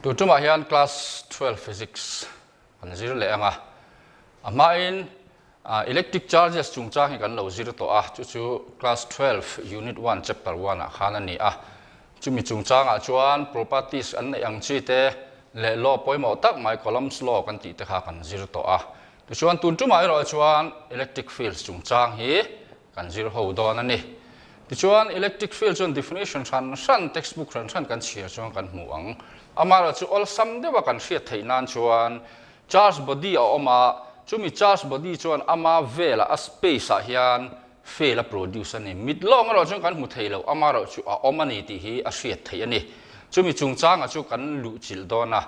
Tun tumah hian class 12 physics kan zir leh anga a hmain electric charges chungchang hi kan lo zir tawh a chu chu class 12 unit 1 chapter 1 ah khan a ni a chumi chungchangah chuan properties an neih ang chi te leh law pawimawh tak mai Coulomb's law kan tih te kha kan zir tawh a tichuan tun tumah erawh chuan electric fields chungchang hi kan zir ho dawn a ni. Tichuan, electric field chuan definition hran hran, textbook hran hran kan chhiar chuan kan hmu ang. Amaherawhchu awlsam deuha kan hriat theih nan chuan charge body a awm a, chumi charge body chuan ama velah a space ah hian field a produce a ni. Mit lawng erawh chuan kan hmu thei lo, amaherawhchu a awm a ni tih hi a hriat theih a ni. Chumi chungchangah chu kan luhchilh dawn a.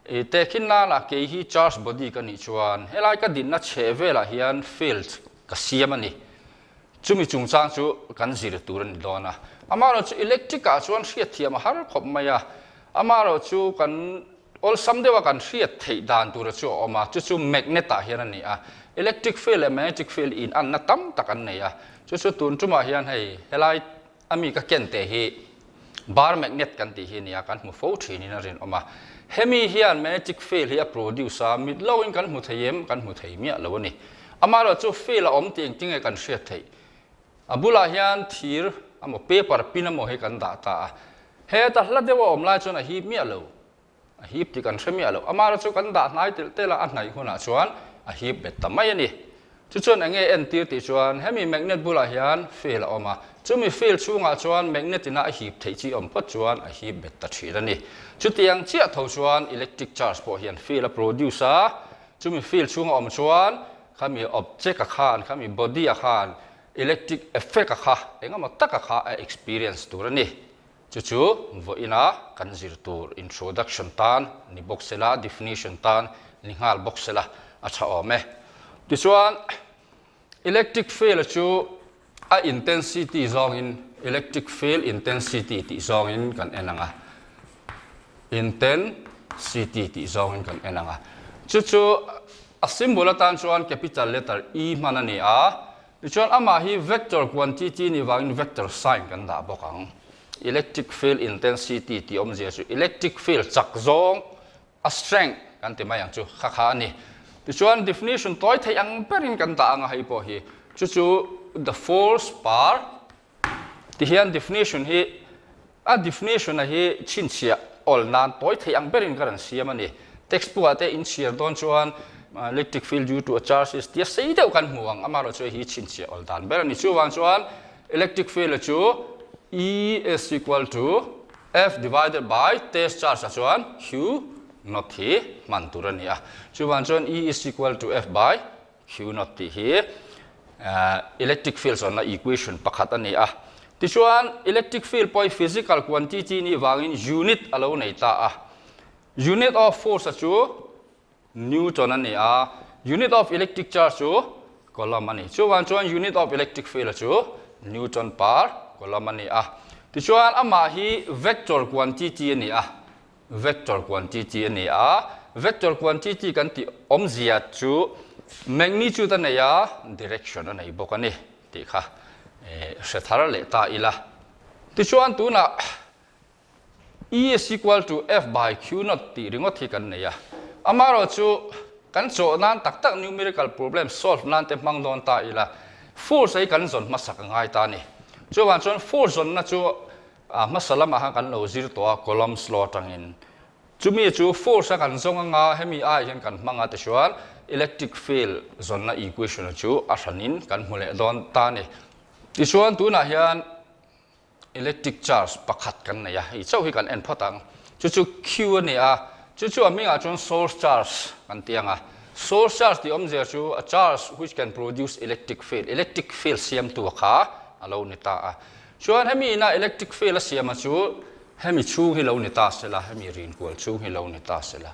I tehkhin nana kei hi charge body ka nih chuan helai ka dinna chheh velah hian field ka siam a ni. Chumi chungchang chu kan zir tur a ni dawn a. Amaherawhchu electric ah chuan hriatthiam a har khawp mai a. Amaherawhchu kan awlsam deuha kan hriat theih dan tura chu a awm a, chu chu magnet ah hian a ni a. Electric field leh magnetic field inanna tam tak an nei a. Chu chu tun tumah hian hei helai A mi ka ken teh hi bar magnet kan tih hi nia kan hmu fo thinin a rinawm a. Hemi hian magnetic field hi a produce a, mit loin kan hmu thei em? Kan hmu thei miah lo a ni. Amaherawh chu field a awm tih engtinge kan hriat theih? A bulah hian thir emaw paper pin emaw hi kan dah ta a. Heta hla deuh a awm lai chuan a hip miah lo. A hip tih kan hre miah lo. Amara chu kan dah hnai telh telh a, a hnaih hunah chuan a hip bet ta mai a ni. Chu chuan eng nge entir tih chuan hemi magnet bulah hian field a awm a, chumi field chhungah chuan magnet ina a hip theih chi awm phawt chuan a hip bet ta thin a ni. Chutiang chiah tho chuan electric charge pawh hian field a produce a, chumi field chhunga awm chuan khami object a khan, khami body a khan electric effect a kha engemaw taka kha a experience tur a ni. Chu chu vawiina kan zir tur introduction tan ni bawk sela, definition tan ni nghal bawk sela a tha awm e. Tichuan, electric field chu a intensity zawngin electric field intensity tih zawngin kan en ang a, intensity tih zawngin kan en ang a. Chu chu a symbol atan chuan capital letter E hman a ni a, Tichuan amah hi vector quantity nih vangin vector sign kan dah bawk ang. Electric field intensity tih awmzia chu electric field chak zawng a strength kan ti mai ang chu kha kha a ni. Tichuan definition tawi theih ang berin kan dah ang a hei pawh hi chu chu the force per tihian definition hi A definition a hi chhinchhiah awl nan tawi theih ang berin ka rawn siam a ni. Textbook ah te in chhiar dawn chuan electric field due to a charge is tia sei deuh kan hmu ang, amaherawh chu hei hi chhinchhiah awl dan ber a ni. Chuvang chuan electric field a chu E is equal to F divided by test charge ah chuan Q naught hi hman tur a ni a. Chuvang chuan E is equal to F by Q naught tih hi electric field zawnna equation pakhat a ni a. Tichuan, electric field pawh hi physical quantity nih vangin unit a lo nei ta a. Unit of force a chu Newton a ni a, unit of electric charge chu Coulomb a ni. Chuvang chuan unit of electric field a chu Newton per Coulomb a ni a. Tichuan, amah hi vector quantity a ni a. Vector quantity a ni a, vector quantity kan tih awmzia chu magnitude a nei a, direction a nei bawk a ni tih kha hre thar leh ta ila. Tichuan tunah E is equal to F by Q naught tih ringawt hi kan nei a, amaherawhchu kan chawh nan tak tak numerical problem solve nan te hmang dawn ta ila, force hi kan zawn hmasak a ngai ta a ni. Chuvang chuan force zawnna chu A hmasa lamah khan kan lo zir tawh a, Coulomb's law atangin. Chumi chu force a kan zawng anga hemi ai hian kan hmang a tichuan electric field zawnna equation chu a hranin kan hmu leh dawn ta a ni. Tichuan tunah hian electric charge pakhat kan nei a, hei chauh hi kan en phawt ang. Chu chu Q a ni a, chu chu a hmingah chuan source charge kan ti ang a. Source charge tih awmzia chu a charge which can produce electric field, electric field siamtu kha a lo ni ta a. Chuan hemi ina electric field a siam a chu hemi chhung hi lo ni ta se la, hemi rinkual chhung hi lo ni ta se la.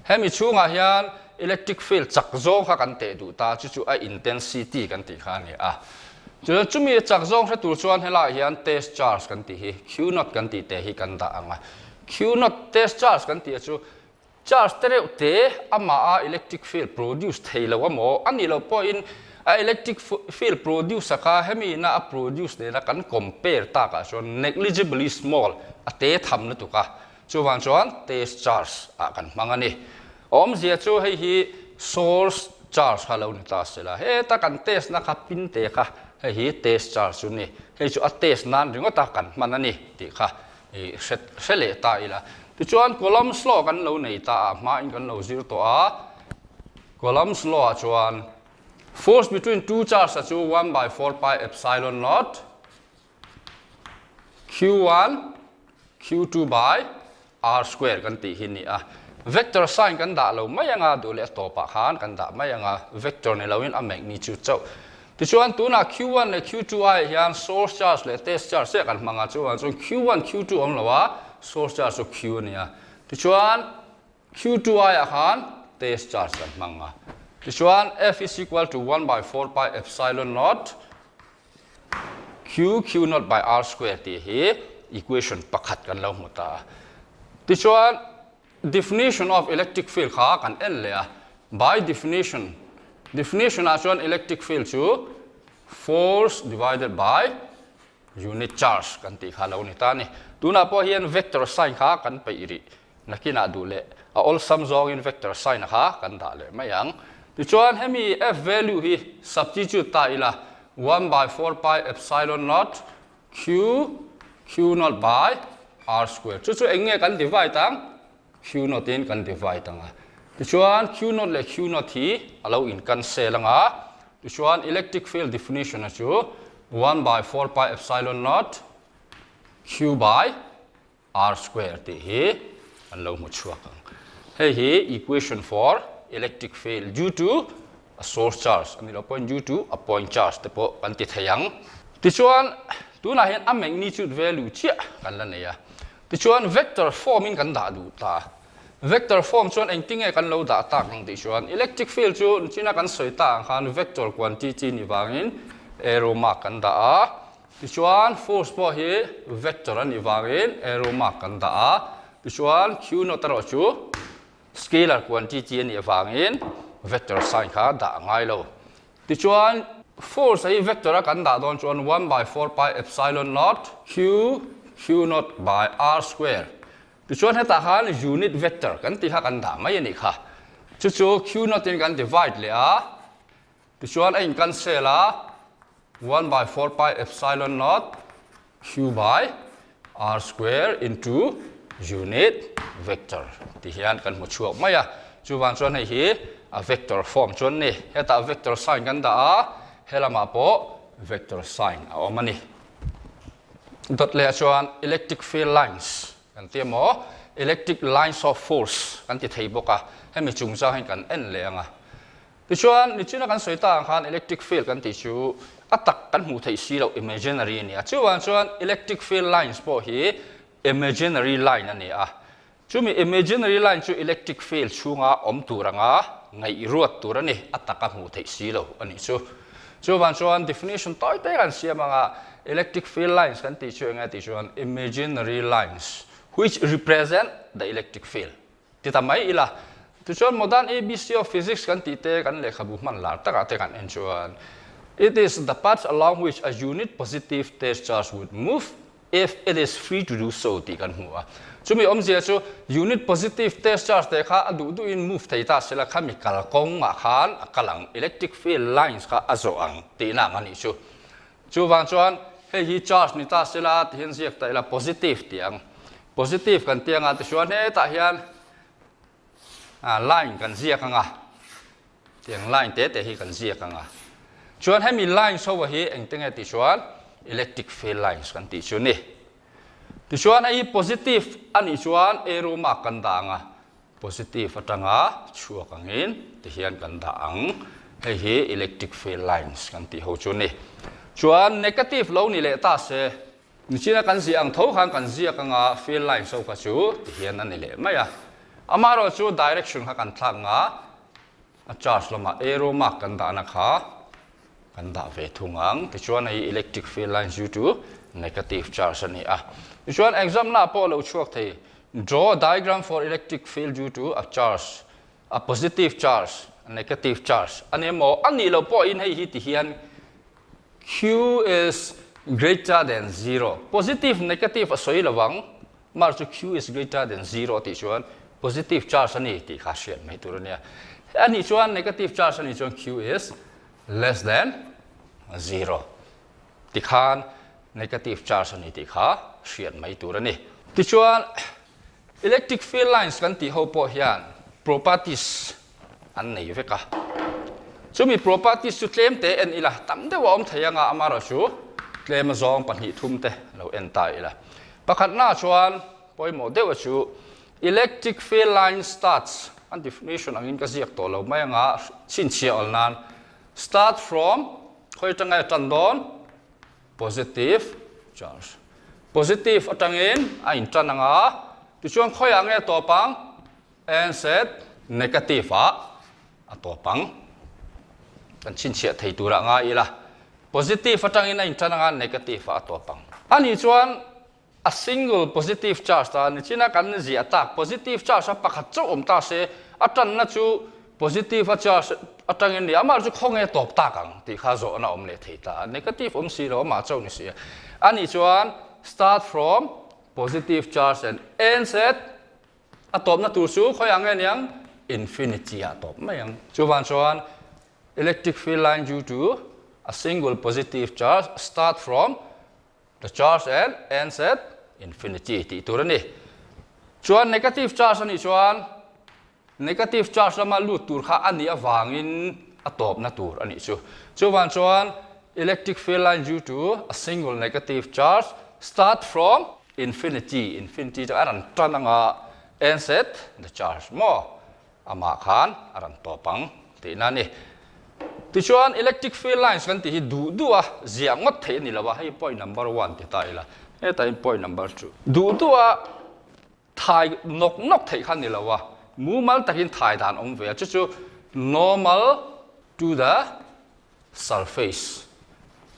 Hemi chhungah hian electric field chak zawng kha kan teh duh ta, chu chu a intensity kan tih kha a ni a. Chuan chumi a chak zawng hre tur chuan helaiah hian test charge kan tih hi, Q naught kan tih te hi kan dah ang a. Q naught test charge kan tih a chu Charge te reuh te amah a electric field produce thei lo amaw? A nih loh pawhin a electric field produce a kha hemi ina a produce nena kan compare takah chuan negligibly small, a te tham lutuk a. Chuvang chuan test charge ah kan hmang a ni. Awmzia chu hei hi source charge kha lo ni ta sela, heta kan test na kha pin te kha hei hi test charge chu ni, hei chu a test nan ringawt a kan hman a ni tih kha i hre hre leh ta ila. Tichuan Coulomb's law kan lo nei ta a, hmain kan lo zir tawh a, Coulomb's law ah chuan force between two charge a chu 1 by 4 pi epsilon naught Q1 Q2 by R square kan tih hi ni a. Vector sign kan dah lo mai anga duh leh a tawpah khan kan dah mai anga vector ni loin a magnitude chauh. Tichuan tunah Q1 leh Q2 aiah hian source charge leh test charge chiah kan hmang a, chuvang chuan Q1 Q2 awm lo a, source charge chu Q a ni a. Tichuan Q2 aiah khan test charge kan hmang a. Tichuan F is equal to 1 by 4 pi epsilon naught Q Q naught by R square tih hi equation pakhat kan lo hmu ta a. Tichuan definition of electric field kha kan en leh a. By definition, definition ah chuan electric field chu force divided by unit charge kan tih kha lo ni ta a ni. Tunah pawh hian vector sign kha kan peih rih. Nakinah duh leh a awlsam zawngin vector sign kha kan dah leh mai ang. Tichuan hemi f value hi substitute ta ila 1 by 4 pi epsilon naught q q naught by r square. Chu chu eng nge kan divide ang? Q naught in kan divide ang a. Tichuan q naught leh q naught hi a lo in cancel ang a. Tichuan electric field definition a chu 1 by 4 pi epsilon naught q by R square tih hi an lo hmu chhuak ang. Hei hi equation for electric field due to a source charge a ni lo pawhin due to a point charge te pawh kan ti thei ang. Tichuan tunah hian a magnitude value chiah kan la nei a. Tichuan vector form in kan dah duh ta. Vector form chuan engtinge kan lo dah tak ang tih chuan electric field chu nichina kan sawi ta ang khan vector quantity ni vangin arrow mark kan dah a. Tichuan force pawh hi vector a nih vangin arrow mark kan dah a, tichuan Q naught erawh chu scalar quantity a nih avangin vector sign kha dah a ngai lo. Tichuan force hi vector a kan dah dawn chuan 1 by 4 pi epsilon naught Q Q naught by R square. Tichuan hetah khan unit vector kan tih kha kan dah mai a nih kha. Chu chu Q naught in kan divide leh a, Tichuan a in cancel a, 1 by 4 pi epsilon naught q by r square into unit vector ti hian kan hmu chhuak mai a. Chuvang chuan hei hi a vector form chuan ni. Hetah vector sign kan dah a, helamah pawh vector sign a awm a ni. Dawt leh ah chuan electric field lines kan ti emaw electric lines of force kan ti thei bawk a, hemi chungchang hi kan en leh ang a. Tichuan, nichina kan sawi ta ang khan electric field kan tih chu a tak kan hmuh theih si loh imaginary a ni a. Chuvang chuan electric field lines pawh hi imaginary line a ni a. Chumi imaginary line chu electric field chhunga awm tur anga ngaih ruat tur a ni, a taka hmuh theih si lo a nih chu. Chuvang chuan definition tawi te kan siam anga electric field lines kan tih chu eng nge tih chuan imaginary lines which represent the electric field. Ti ta mai ila. Tichuan modern ABC of physics kan tih te kan lehkhabu hman lar takah te kan en chuan It is the path along which a unit positive test charge would move if it is free to do so tih kan hmu a. Chumi awmzia chu unit positive test charge te kha a duh duhin move thei ta sela khami kalkawngah khan a kal ang, electric field lines kha a zawh ang tihna ang a nih chu. Chuvang chuan hei hi charge ni ta sela ti hian ziak ta ila positive tih ang. Positive kan ti anga tichuan hetah hian line kan ziak anga tiang line te te hi kan ziak anga. Chuan hemi lines ho hi engte nge tih chuan electric field lines kan tih chu ni. Tichuan hei hi positive a nih chuan arrow mark kan dah anga Positive atanga chhuak angin tihian kan dah ang. Hei hi electric field lines kan tih ho chu ni. Chuan negative lo ni leh ta se, nichina kan ziah ang tho khan kan ziak anga field lines ho kha chu tihian a ni leh mai a. Amaherawh chu direction kha kan thlak nga a charge lamah arrow mark kan dahna kha kan dah ve thung ang. Tichuan hei electric field lines due to negative charge a ni a. Tichuan exam na pawh lo chhuak thei. Draw a diagram for electric field due to a charge, a positive charge, a negative charge a ni emaw a nih loh pawhin hei hi ti hian Q is greater than zero. Positive, negative a sawi lovang. Mar chu Q is greater than zero tih chuan positive charge a ni tih kha hriat mai tur a nia. A nih chuan negative charge a nih chuan Q is less than zero tikhan negative charge a ni tih kha hriat mai tur a ni. Tichuan electric field lines kan tih ho pawh hian properties an nei vek a. Chumi properties chu tlem te en ila, tam deuh a awm thei anga amaherawhchu tlem azawng 2 3 te lo en ta ila. Pakhatna chuan pawimawh deuh a chu electric field line starts an definition angin ka ziak tawh lo mai anga chhinchhiah awl nan start from khawi atanga e tan dawn positive charge. Positive atangin a intan anga tichuan khawiah nge tawp ang? Answer, Negative ah a tawp ang. Kan chhinchhiah thei turah ngai ila. Positive atangin a intan anga negative ah a tawp ang. Ani chuan a single positive charge ta nichina kan ziah tak positive charge a pakhat chauh awm ta se a tanna chu positive a charge atangin ni amah chu khawnge tawp tak ang tih kha zawhna awm leh thei ta. Negative awm si lo amah chauh ni si a. Ani chuan start from positive charge and ends at A tawpna tur chu khawi ang nge niang? Infinity ah tawp mai ang. Chuvang chuan electric field line due to a single positive charge start from the charge and ends at infinity tih tur a ni. Chuan negative charge a nih chuan negative charge lama lut tur kha a nih avangin a tawpna tur a nih chu. Chuvang chuan electric field line due to a single negative charge start from Infinity, infinity chu a rawn tan anga ends at the charge maw? Amah khan a rawn tawp ang tihna a ni. Tichuan electric field lines kan tih hi duh duh a ziah ngawt theih a ni lo a, hei point number one ti ta ila, hetah hian point number two. Duh duh a thai nawk nawk theih kha a ni lo a, mumal takin thai dan awm ve a, chu chu normal to the surface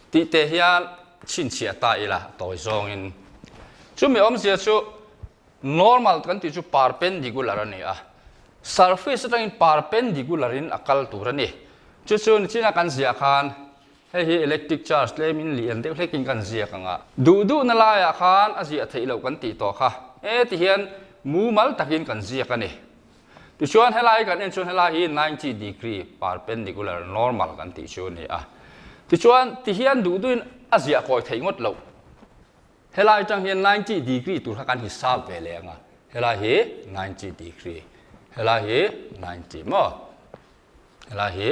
tih te hian chhinchhiah ta ila tawi zawngin. Chumi awmzia chu normal kan tih chu perpendicular a ni a, surface atangin perpendicular in a kal tur a ni. Chu chu nichina kan ziah khan hei hi electric charge tlemin lian deuh hlekin kan ziak ang a, duh duhna laiah khan a ziah theih loh kan tih tawh kha heti hian mumal takin kan ziak a ni. Tichuan helai kan en chuan helai hi 90 degree perpendicular normal kan tih chu a ni a. Tichuan tihian duh duhin a ziah kawi theih ngawt loh. Helai atang hian 90 degree tur kha kan hisap ve leh ang a. Helai hi 90 degree, helai hi 90 maw? Helai hi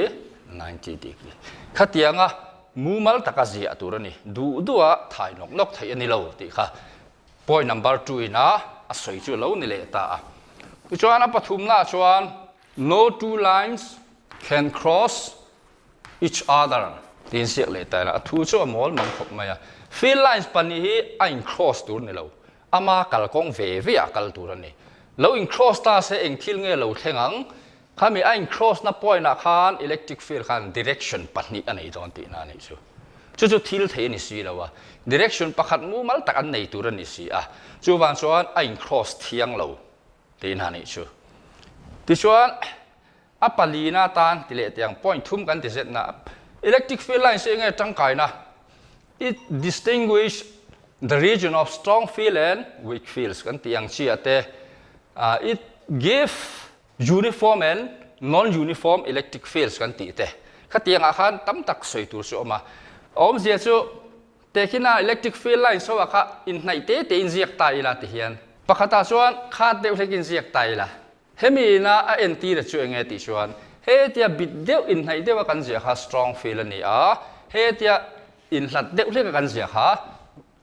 90 degree. Khatianga mumal taka ziah tur a ni. Duh duha thai nawk nawk theih a ni lo tih kha point number 2 in a a sawi chu a lo ni leh ta a. Tichuan a pathumnaah chuan no two lines can cross each other tiin ziak leh ta ila a thu chu a mawl mang khawp mai a. Field lines pahnih hi a in cross tur ni lo. Ama kalkawng ve ve ah kal tur a ni. Lo in cross ta se eng thil nge lo thleng ang? Khami a in cross na point ah khan electric field khan direction pahnih a nei dawn tihna a nih chu. Chu chu thil thei a ni si lo a, direction pakhat mumal tak an nei tur a ni si a, chuvang chuan a in cross thiang lo tihna a nih chu. Tichuan a palina atan ti leh tiang point thum kan ti zetna electric field lines hi enge tangkaina? It distinguish the region of strong field and weak fields kan tih ang chi ah te, it give Uniform and non-uniform electric fields kan tih te khatiang ah khan tam tak sawi tur chu a awm a. A awmzia chu tehkhina electric field lines ho ah kha inhnaih te te in ziak ta ila ti hian pakhat ah chuan khat deuh hlek in ziak ta ila. Hemi ina a entir a chu enge tih chuan hetia bit deuh inhnaih deuh a kan ziah kha strong field a ni a, hetia inhlat deuh hlek a kan ziah kha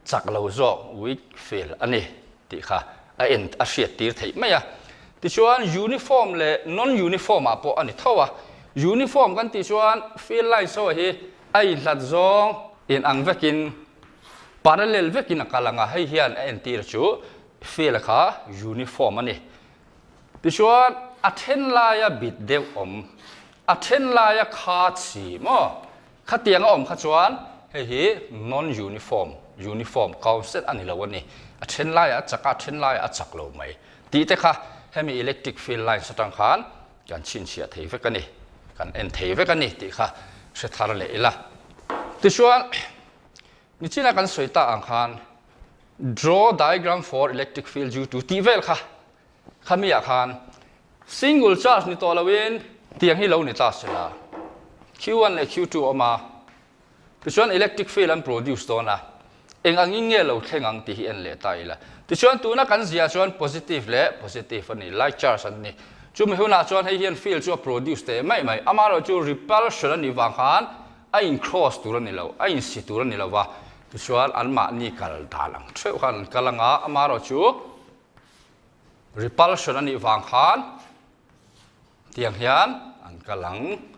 chak lo zawk weak field a ni tih kha a en a hriat tir theih mai a. Tichuan uniform leh non uniform ah pawh a ni tho a. Uniform kan tih chuan field lines ho hi a inhlat zawng in ang vekin parallel vekin a kal ang a, hei hian a entir chu field kha uniform a ni. Tichuan a then laia bit deuh awm, a then laia kha chhi maw? Khatiang a awm kha chuan hei hi non-uniform, uniform council a ni lo a ni. A then laiah a chak a, a then laiah a chak lo mai tih te kha hemi electric field lines atang khan kan chhinchhiah thei vek a ni, kan en thei vek a ni tih kha hre thar leh ila. Tichuan, nichina kan sawi tak ang khan. Draw diagram for electric field due to tih vel kha khami ah khan single charge ni tawh loin tiang hi lo ni ta sela Q1 leh Q2 a awm a, tichuan electric field an produce dawn a, eng angin nge lo thleng ang tih hi en leh ta ila. Tichuan tuna kan ziah chuan positive leh positive a ni, like charge an ni. Chumi hunah chuan hei hian field chu a produce teh mai mai, amaherawhchu repulsion a nih vang khan a in cross tur a ni lo, a in si tur a ni lo va, tichuan anmahni kal dan ang theuh khan an kal ang a, amaherawhchu repulsion a nih vang khan tiang hian an kal ang.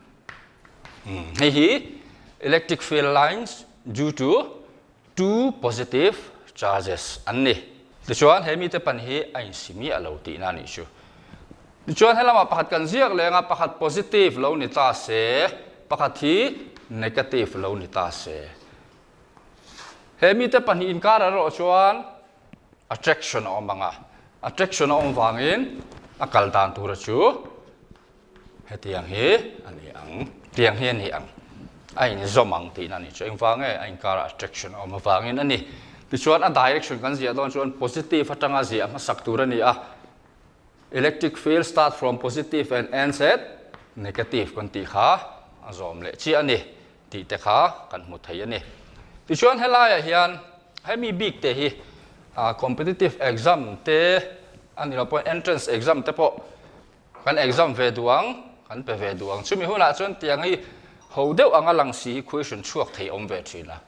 Hei hi electric field lines due to two positive charges an ni. Tichuan he mite pan hi a insi miah lo tihna a nih chu. Tichuan helamah pakhat kan ziak leng a, pakhat positive lo ni ta se, pakhat hi negative lo ni ta se. He mite pahnih inkar erawh chuan attraction a awm ang a, attraction a awm vangin a kal dan tura chu Hetiang hi a ni ang, tiang hi a ni ang, a inzawm ang tihna a ni chu. Engvang nge a inkarah attraction a awm avangin a ni. Tichuan a direction kan ziah dawn chuan positive atanga ziah hmasak tur a ni a, electric field start from positive and ends at negative kan tih kha a zawm leh chiah a ni tih te kha kan hmu thei a ni. Tichuan helaiah hian hemi bik te hi competitive exam te a ni lo pawhin entrance exam te pawh Kan exam ve duh ang, kan pe ve duh ang. Chumi hunah chuan tiang hi ho deuh anga lang si hi question chhuak thei awm ve thin a.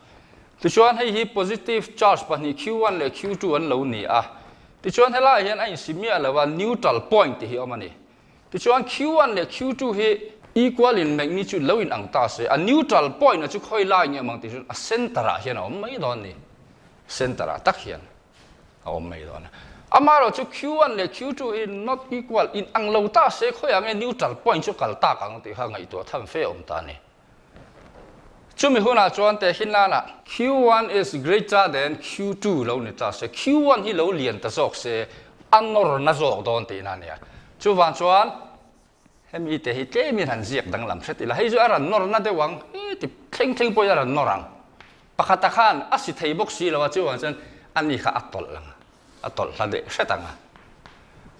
Tichuan hei hi positive charge pahnih Q1 leh Q2 an lo ni a. Tichuan helaiah hian a insi miah lo a, neutral point tih hi awm a ni. Tichuan Q1 leh Q2 hi equal in magnitude lo in ang ta se, a neutral point a chu khawi lai nge awm ang tih chuan a center ah hian a awm mai dawn a ni. Center ah tak hian. a awm mai dawn a. Amaherawh chu Q1 leh Q2 hi not equal, in ang lo ta se khawiah nge neutral point chu kal tak ang tih kha ngaihtuah tham fe awm ta a ni. Chumi hunah chuan tehhin nana Q1 is greater than Q2 lo ni ta se, Q1 hi lo lian ta zawk se a nawr na zawk dawn tihna a nia. Chuvang chuan hemi te hi tlemin han ziak danglam hret ila, hei chu a rawn nawr na deuh ang, heti thleng thleng pawhin a rawn nawr ang. Pakhata khan a si thei bawk si lo a, chuvang chuan ani kha a tawlh ang a, a tawlh hla deh hret ang a.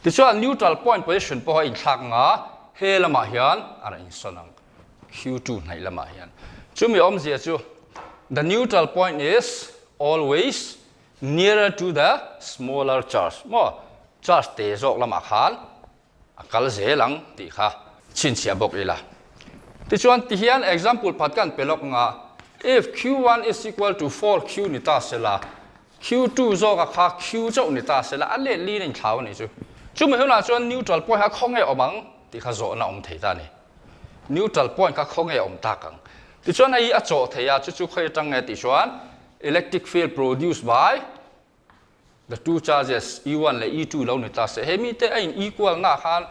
Tichuan neutral point position pawh a inthlak ang a, he lamah hian a rawn insawn ang, Q2 hnaih lamah hian. Chumi awmzia chu the neutral point is always nearer to the smaller charge maw, charge te zawk lamah khan a kal zel ang tih kha chhinchhiah bawk ila. Tichuan tihian example phat kan pe lawk anga if q1 is equal to 4q ni ta sela q2 zawka kha q chauh ni ta sela a let lin a inthlau a nih chu. Chumi hunah chuan neutral point kha khawnge awm ang tih kha zawhna awm thei ta a ni. Neutral point kha khawnge awm tak ang. Tichuan hei hi a chawh thei a chu chu khawi atang nge tih chuan electric field produced by The two charges E1 leh E2 lo ni ta se, he mite a in equal na khan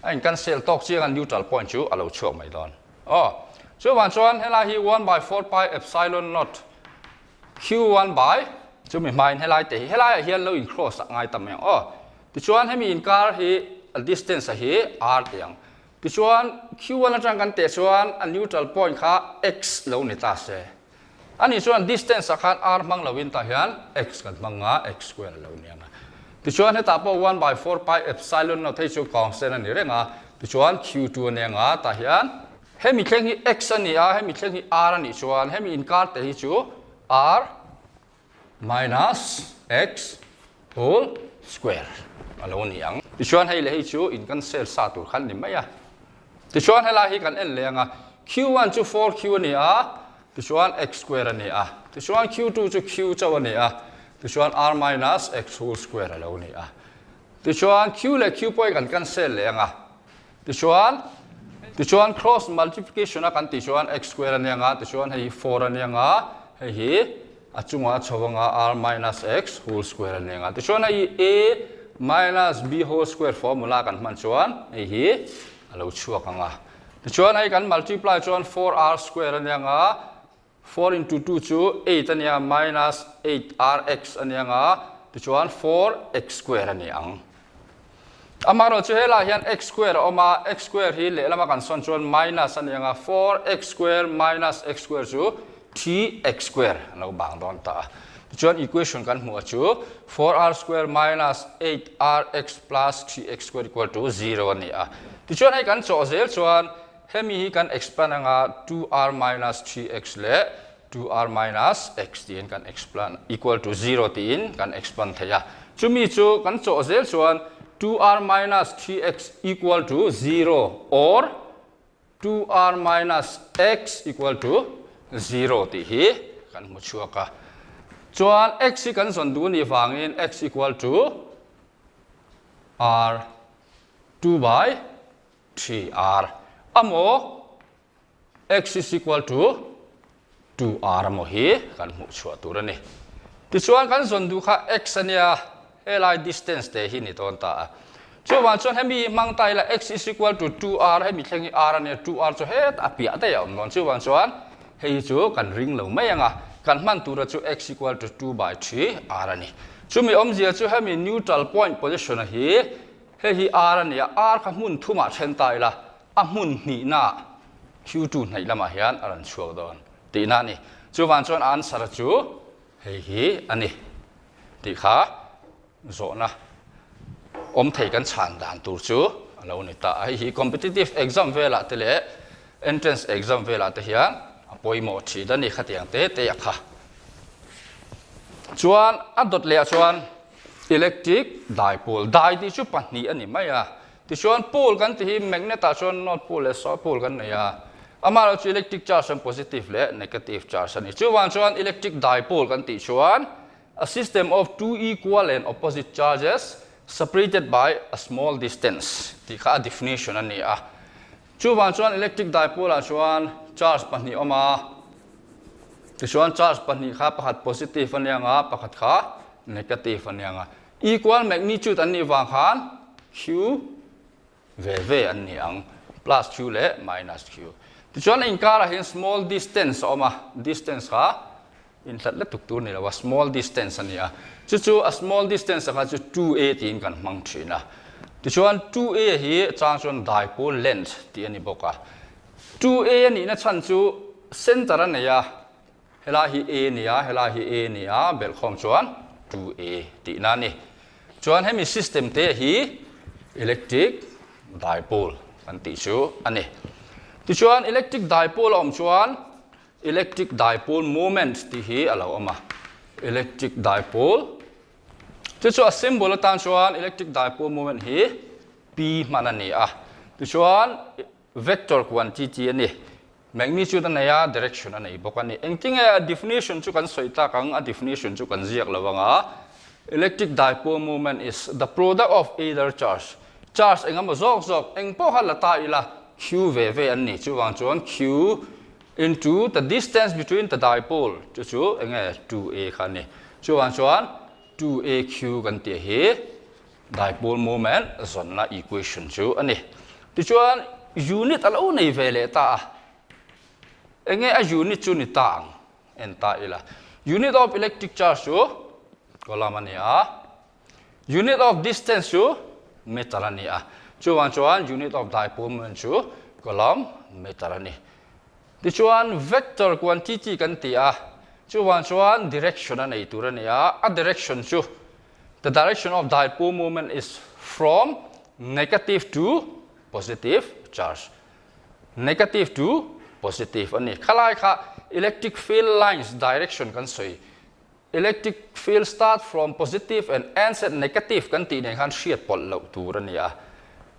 a in cancel tawk chiang a neutral point chu a lo chhuak mai dawn. Aw, chuvang chuan helai hi 1 by 4 pi epsilon naught Q1 by chumi hmain helai te hi helaiah hian lo in cross a ngai ta mai ang. Aw, tichuan hemi inkar hi a distance a hi r ti ang. Tichuan Q1 atang kan teh chuan a neutral point kha x lo ni ta se. Ani chuan distance ah khan r hmang lo in tah hian x kan hmang a, x square a lo ni ang a. Tichuan hetah pawh 1 by 4 pi epsilon naught hei chu constant a ni reng a, tichuan q2 a ni ang a, tah hian hemi thleng hi x a ni a, hemi thleng hi r a nih chuan hemi inkar te hi chu r minus x whole square a lo ni ang. Tichuan hei leh hei chu in cancel sa tur khan ni mai a. Tichuan helai hi kan en leh ang a, q1 chu 4q a ni a, tichuan x square a ni a. Tichuan q2 chu q chauh a ni a, tichuan r minus x whole square a lo ni a. Tichuan q leh q pawh hi kan cancel leh ang a. Tichuan, tichuan cross multiplication a kan tih chuan x square a nia nga, tichuan hei hi 4 a nia nga, hei hi a chungah a chho anga r minus x whole square a nia nga. Tichuan hei hi a minus b whole square formula kan hman chuan hei hi a lo chhuak anga. Tichuan hei kan multiply chuan 4r square a nia nga, 4 into 2 chu 8 a nia minus 8rx a nia nga tichuan 4x square a ni ang. Amaherawh chu helaiah hian x square a awm a, x square hi lehlama kan sawn chuan minus a ni ang a, 4x square minus x square chu 3x square a lo bang dawn ta a. Tichuan equation kan hmuh a chu 4r square minus 8rx plus 3x square equal to 0 a ni a. Tichuan hei kan chawh zel chuan hemi hi kan expand anga 2r minus 3x leh 2r minus x tiin kan expand equal to 0 tiin kan expand thei a. Chumi chu kan chawh zel chuan 2r minus 3x equal to 0 or 2r minus x equal to 0 tih hi kan hmu chhuak a. Chuan x hi kan zawn duh anih vangin x equal to r 2 by 3r amaw x is equal to 2r amaw hi kan hmuh chhuah tur a ni. Tichuan kan zawn duh kha x a nia, helai distance te hi ni dawn ta a. Chuvang chuan hemi hmang ta ila x is equal to 2r hemi thleng hi r a nia, 2r chu hetah a piah daih a awm dawn. Chuvang chuan hei hi chu kan ring lo mai ang a, kan hman tura chu x equal to 2 by 3r a ni. Chumi awmzia chu hemi neutral point position a hi hei hi r a nia, r kha hmun thumah then ta ila a hmun hnihnaah Q2 hnaih lamah hian a rawn chhuak dawn tihna a ni. Chuvang chuan a answer chu hei hi a ni tih kha zawhna awm thei kan chhan dan tur chu a lo ni ta a. Hei hi competitive exam velah te leh entrance exam velah te hian a pawimawh thin a ni khatiang te te a kha. Chuan a dawt leh ah chuan electric dipole, dai tih chu pahnih a ni mai a. Tichuan pole kan tih hi magnet ah chuan north pole leh south pole kan nei a, amaherawhchu chu electric charge chuan positive leh negative charge a ni. Chuvang chuan electric dipole kan tih chuan a system of two equal and opposite charges separated by a small distance tih kha a definition a ni a. Chuvang chuan electric dipole ah chuan charge pahnih a awm a, tichuan charge pahnih kha pakhat positive a nia ang a, pakhat kha negative a nia ang a. Equal magnitude an nih vang khan Q ve ve an ni ang, plus Q leh minus Q. Tichuan a inkarah hian small distance a awm a, distance kha inhlat lutuk tur ni lo a, small distance a ni a. Chu chu a small distance kha chu 2a tiin kan hmang thin a. Tichuan 2a hi chang chuan dipole length tih a ni bawk a. 2a a nihna chhan chu center a nei a, Helai hi A ni a, helai hi A ni a, belhkhawm chuan 2A tihna a ni. Chuan hemi system te hi electric dipole kan tih chu a ni. Tichuan electric dipole a awm chuan electric dipole moment tih hi a lo awm a. Electric dipole chu chu a symbol atan chuan electric dipole moment hi P hman a ni a. Tichuan vector quantity a ni. Magnitude a nei a, direction a nei bawk a ni. Engtinge a definition chu kan sawi tak ang? A definition chu kan ziak lo ang a, Electric dipole moment is the product of either charge, charge eng emaw zawk zawk, eng pawh kha la ta ila, Q ve ve an ni. Chuvang chuan Q into the distance between the dipole chu chu enge 2a kha a ni. Chuvang chuan 2aq kan tih hi Dipole moment zawnna equation chu a ni. Tichuan unit a lo nei ve leh ta a, enge a unit chu ni ta ang en ta ila. Unit of electric charge chu coulomb a ni a, unit of distance chu meter a ni a, chuvang chuan unit of dipole moment chu coulomb meter a ni. Tichuan vector quantity kan ti a, chuvang chuan direction a nei tur a ni a, a direction chu The direction of dipole moment is from negative to positive charge. Negative to positive a ni. Khalai kha electric field lines direction kan sawi. Electric field start from positive and ends at negative kan tih nen khan hriat pawlh loh tur a ni a.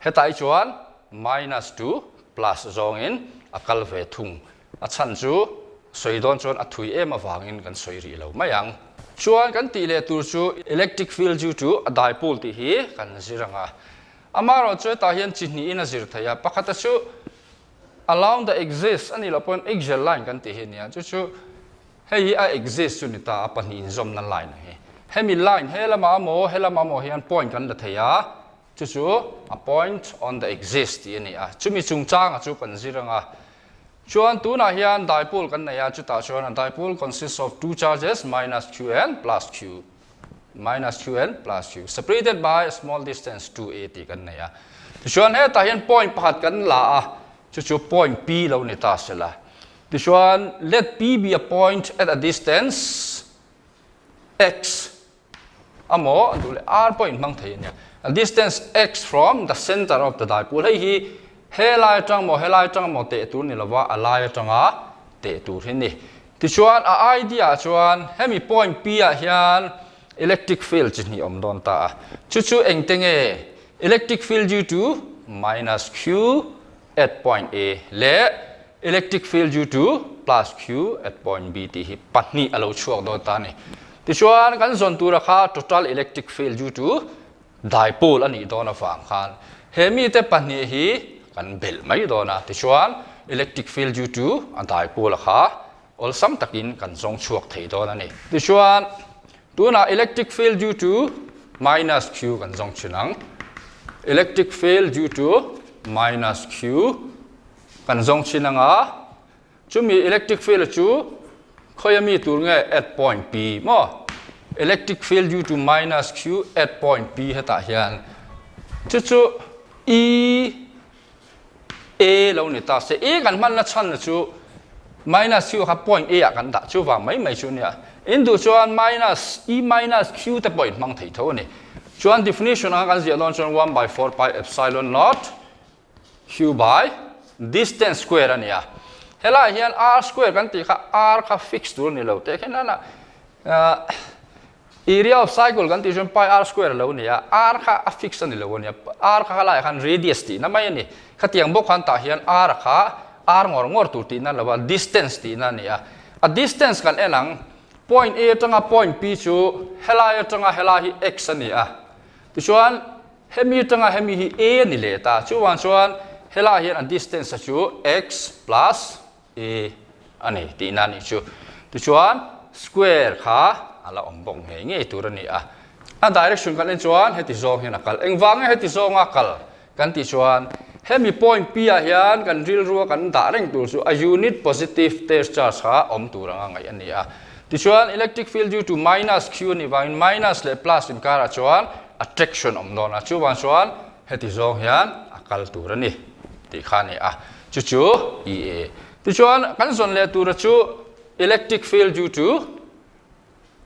Hetai chuan minus to plus zawngin a kal ve thung. A chhan chu sawi dawn chuan a thui em avangin kan sawi rih lo mai ang. Chuan kan tih leh tur chu electric field due to a dipole tih hi kan zir ang a. Amaherawh chu hetah hian chi hnihin a zir thei a, pakhata chu along the axis a nih loh pawhin axial line kan tih hi a nia, chu chu hei hi a axis chu ni ta a, pahnih inzawmna line ang hi. Hemi line he lamah amaw he lamah amaw hian point kan la thei a, chu chu a point on the axis tih a ni a, chumi chungchanga chu kan zir ang a. Chuan tunah hian dipole kan nei a, chutah chuan a dipole consists of two charges minus q and plus q, minus q and plus q separated by a small distance 2a tih kan nei a. Tichuan hetah hian point pakhat kan la a, chu chu point P lo ni ta sela. Tichuan let P be a point at a distance. X amaw duh leh R pawh in hmang thei a nia. A distance X from the center of the dipole hei hi helai atang maw helai atang maw teh tur ni lova a lai atanga teh tur hi ni. Tichuan a idea ah chuan hemi point P ah hian electric field chi hnih awm dawn ta a. Chu chu engte nge electric field due to minus Q at point A leh electric field due to plus Q at point B tih hi pahnih a lo chhuak dawn ta a ni. Tichuan kan zawn tura kha total electric field due to dipole a nih dawn avang khan he mite pahnih hi kan belh mai dawn a. Tichuan electric field due to a dipole a kha awlsam takin kan zawng chhuak thei dawn a ni. Tichuan tunah electric field due to minus Q kan zawng thin ang. Electric field due to minus Q kan zawng thin ang a, chumi electric field chu khawia mi tur nge at point P maw? Electric field due to minus Q at point P hetah hian chu chu E A lo ni ta se, A kan hmanna chhan chu minus Q kha point A ah kan dah chu vang mai mai chu nia. In duh chuan minus E minus Q te pawh in hmang thei tho a ni. Chuan definition anga kan ziah dawn chuan 1 by 4 pi epsilon naught Q by distance square a ni a. Helaiah hian R square kan tih kha R kha fix tur a ni lo teh khin a Area of cycle kan tih chuan pi r square a lo ni a, r kha a fix a ni lo a nia, r kha khalaiah khan radius tihna mai a ni. Khatiang bawk khan tah hian r kha r ngawr ngawr tur tihna a ni lo a, distance tihna a ni a. A distance kan en ang, point A atanga point P chu helai atanga helai hi x a ni a, tichuan hemi atanga hemi hi A a ni leh ta, chuvang chuan helaiah hian a distance a chu x plus I a ni tihna a nih chu. Tichuan square kha a la awm bawk ngei ngei tur a ni a. A direction kan en chuan heti zawng hian a kal. Engvang nge heti zawnga kal kan tih chuan hemi point P ah hian kan rilrua kan dah reng tur chu a unit positive test charge kha awm tur anga ngaih a ni a. Tichuan electric field due to minus Q a nih vangin minus leh plus inkarah chuan attraction awm dawn a. Chuvang chuan heti zawng hian a kal tur a ni tih kha a ni a. Chu chu EA. Tichuan kan zawn leh tura chu electric field due to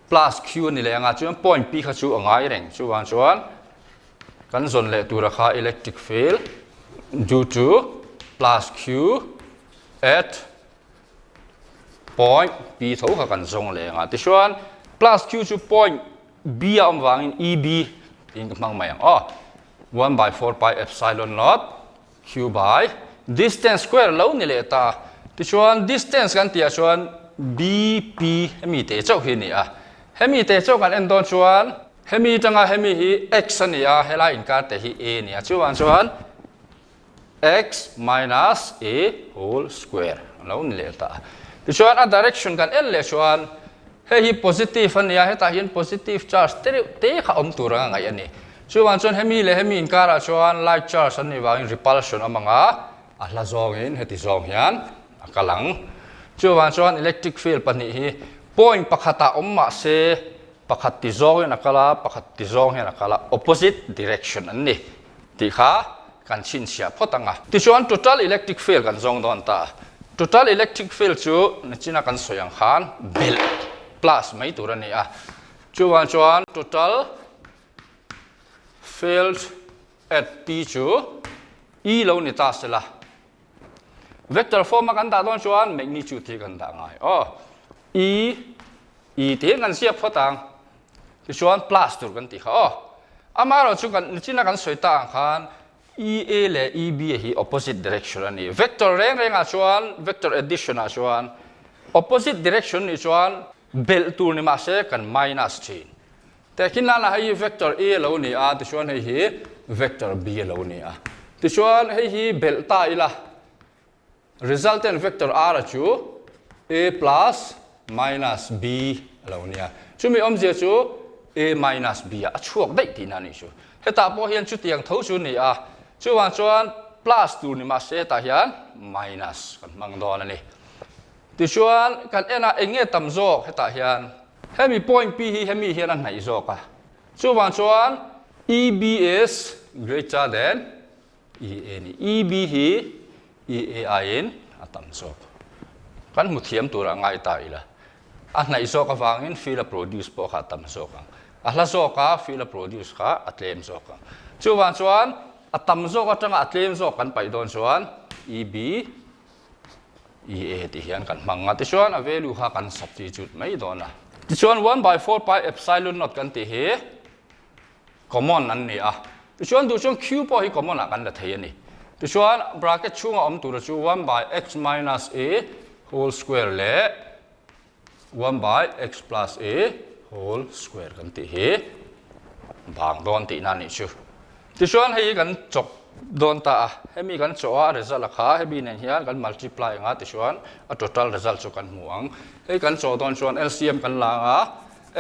plus Q a ni leh anga chuan point P kha chu a ngai reng. Chuvang chuan kan zawn leh tura kha electric field due to plus Q at point P tho kha kan zawng leh anga. Tichuan plus Q chu point B a awm vangin EB tiin ka hmang mai ang aw. 1 by 4 pi epsilon naught Q by distance square lo ni leh ta. Tichuan distance kan tih ah chuan BP hemi te chauh hi a ni a. Hemi te chauh kan en dawn chuan hemi tanga hemi hi x a ni a, helai inkar te hi a ni a. Chuvang chuan x minus a whole square a lo ni leh ta. Tichuan a direction kan en leh chuan hei hi positive a ni a, hetah hian positive charge te reuh te kha awm tur anga ngaih a ni. Chuvang chuan hemi leh hemi inkarah chuan like charge an nih vangin repulsion awm ang a, a hla zawngin heti zawng hian a kal ang. Chuvang chuan electric field pahnih hi point pakhatah awm mah se pakhat ti zawngin a kal a, pakhat ti zawng hian a kal a, opposite direction an ni tih kha kan chhinchhiah phawt ang a. Tichuan total electric field kan zawng dawn ta. Total electric field chu nichina kan sawi ang khan belh plus mai tur a ni a. Chuvang chuan total Field at P chu E lo ni ta sela. Vector form a kan dah dawn chuan magnitude hi kan dah ngai. Aw, E, E tih hi kan ziak phawt ang. Tichuan plus tur kan tih kha aw. Amaherawh chu kan nichina kan sawi ta ang khan EA leh EB hi opposite direction a ni. Vector reng rengah chuan vector addition ah chuan opposite direction nih chuan belh tur ni mahse kan minus thin. Tehkhin nana hei hi vector A lo ni a, tichuan hei hi vector B lo ni a. Tichuan hei hi belh ta ila, resultant vector R chu A plus minus B a lo ni a. Chumi awmzia chu A minus B ah a chhuak daih tihna a nih chu. Hetah pawh hian chutiang tho chu a ni a, chuvang chuan plus tur ni mahse hetah hian minus kan hmang dawn a ni. Tichuan kan en a eng nge tam zawk hetah hian hemi point P hi hemi hian a hnaih zawk a, chuvang chuan EB is greater than EA ni, EB hi EA aiin a tam zawk. Kan hmu thiam turah ngai ta ila. A hnaih zawk avangin field a produce pawh kha a tam zawk ang. A hla zawka field a produce kha a tlem zawk ang. Chuvang chuan a tam zawk atanga a tlem zawk kan paih dawn chuan EB, EA tih hian kan hmang a. Tichuan a value kha kan substitute mai dawn a. Tichuan 1 by 4 pi epsilon naught kan tih hi common an ni a. Tichuan duh chuan Q pawh hi common ah kan la thei a ni. Tichuan bracket chhunga awm tura chu 1 by x minus a whole square leh 1 by x plus a whole square kan tih hi bang dawn tihna a nih chu. Tichuan hei hi kan chawk dawn ta a, hemi kan chawh a result a kha hemi nen hian kan multiply anga tichuan a total result chu kan hmu ang. Hei kan chawh dawn chuan LCM kan la anga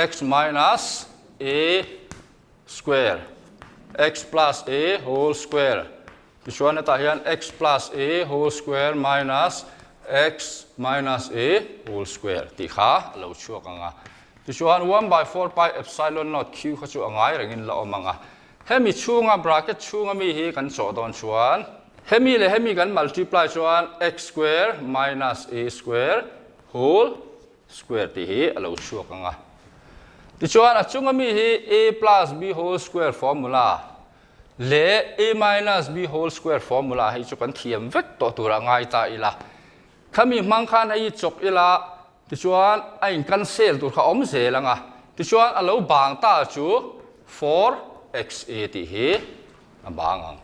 x minus a square x plus a whole square Tichuan hetah hian x plus a whole square minus x minus a whole square tih kha a lo chhuak ang a. Tichuan 1 by 4 pi epsilon naught q kha chu a ngai rengin la awm ang a. Hemi chhunga bracket chhunga mi hi kan chawh dawn chuan hemi leh hemi kan multiply chuan x square minus a square whole square tih hi a lo chhuak ang a. Tichuan a chunga mi hi a plus b whole square formula leh a minus b whole square formula hei chu kan thiam vek tawh tur a ngai ta ila. Khami hmang khan hei hi chawk ila tichuan a in cancel tur kha awm zel ang a. Tichuan a lo bang ta chu 4xa tih hi a bang ang.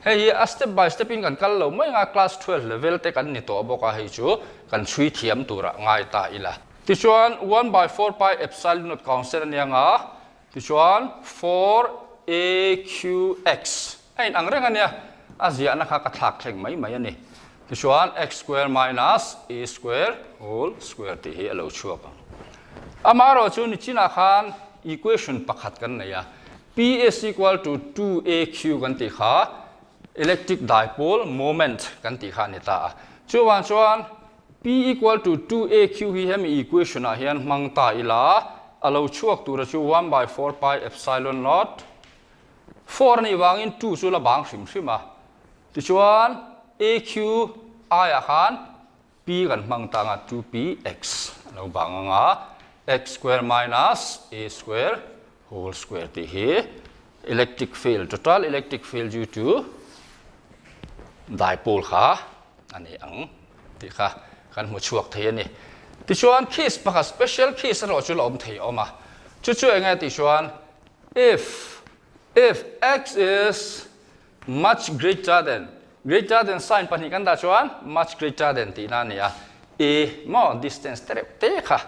Hei hi a step by step in kan kal lo mai ang a, class 12 level te kan ni tawh bawk a, hei chu kan chhui thiam tur a ngai ta ila. Tichuan 1 by 4 pi epsilon naught constant a nia ang a, Tichuan 4aqx a inang reng a nia, a ziahna kha ka thlak thleng mai mai a ni. Tichuan x square minus a square whole square tih hi a lo chhuak ang. Amaherawh chu nichinah khan equation pakhat kan nei a, P is equal to 2aq kan tih kha electric dipole moment kan tih kha a ni ta a. Chuvang chuan P equal to 2aq hi hemi equation ah hian hmang ta ila, a lo chhuak tura chu 1 by 4 pi epsilon naught 4 a nih vangin 2 chu la bang hrim hrim a. Tichuan aq aiah khan p kan hmang ta anga 2px a lo bang anga x square minus a square whole square tih hi electric field, total electric field due to dipole kha a ni ang tih kha kan hmu chhuak thei a ni. Tichuan case pakhat special case erawh chu la awm thei a awm a, chu chu eng nge tih chuan if if x is much greater than greater than sign pahnih kan dah chuan much greater than tihna a ni a, a maw distance te reuh te kha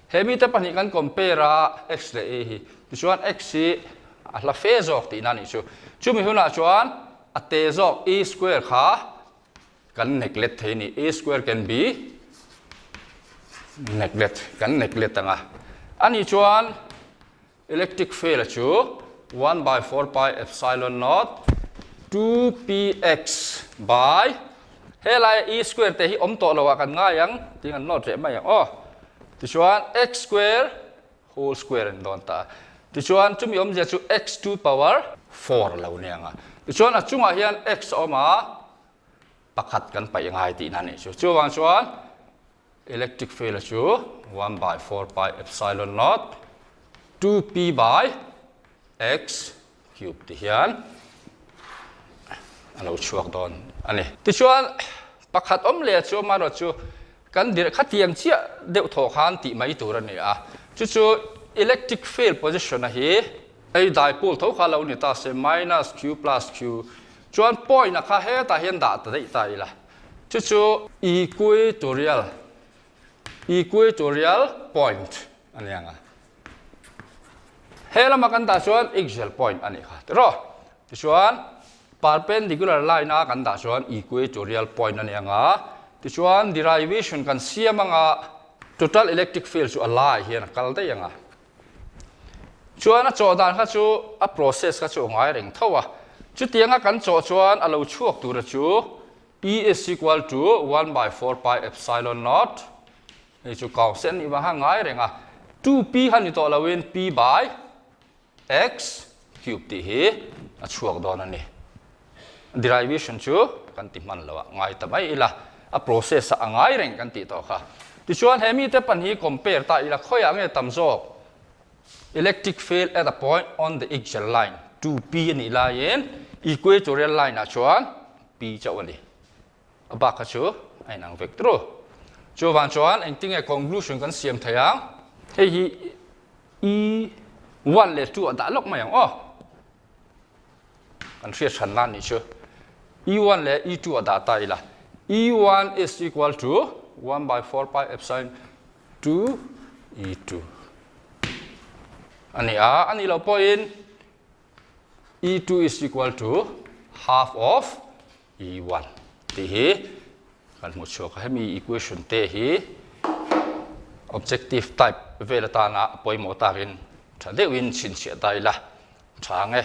he mite pahnih kan compare a x leh a hi tichuan x hi a hla fe zawk tihna a nih chu. Chumi hunah chuan a te zawk a square kha kan neglect thei a ni. A square can be neglect, kan neglect ang a. A nih chuan electric field a chu 1 by 4 pi epsilon naught 2px by helai e square te hi awm tawh lo ah kan ngai ang tih kan note reh mai ang aw. Tichuan x square whole square an dawn ta a. Tichuan chumi awmzia chu x to power 4 a lo ni ang a. Tichuan a chungah hian x a awm a, pakhat kan paih ngai tihna a nih chu. Chuvang chuan electric field a chu 1 by 4 pi epsilon naught 2p by x cube ti hian a lo chhuak dawn a ni. Tichuan pakhat awm leh chu amaherawh chu kan dirh khatiang chiah deuh thaw khan tih mai tur a ni a, chu chu electric field position a hi hei dipole tho kha lo ni ta se minus q plus q chuan point a kha hetah hian dah ta daih ta ila chu chu equatorial equatorial point a ni ang a. He lama kan dah chuan axial point a nih kha tiraw. Tichuan perpendicular line a kan dah chuan equatorial point a ni ang a. Tichuan derivation kan siam ang a, total electric field chu a lai hian a kal daih ang a. Chuan a chawh dan kha chu a process kha chu a ngai reng tho a. Chutianga kan chawh chuan a lo chhuak tura chu E is equal to 1 by 4 pi epsilon naught Hei chu kau sen nih vang kha ngai reng a, 2p kha ni tawh loin p by x cube tih hi a chhuak dawn a ni. Derivation chu kan ti hman lo a, ngai ta mai ila, a process a ngai reng kan tih tawh kha. Tichuan he mite pan hi compare ta ila khawiah nge tam zawk? Electric field at a point on the axial line 2p a nih laiin equatorial line ah chuan p chauh a ni. A bak kha chu a inang vek tru. Chuvang chuan engtinge conclusion kan siam thei ang? Hei hi e 1 leh 2 a dah lawk mai ang aw. Kan hriat hran nan nih chu. E 1 leh E 2 a dah ta ila. E 1 is equal to 1 by 4 pi epsilon 2 E 2. A ni a, a nih loh pawhin E 2 is equal to half of E 1 tih hi kan hmuh chhuak a. Hemi equation te hi objective type vel atana pawimawh takin tha deuhin chhinchhiah ta ila tha ang e.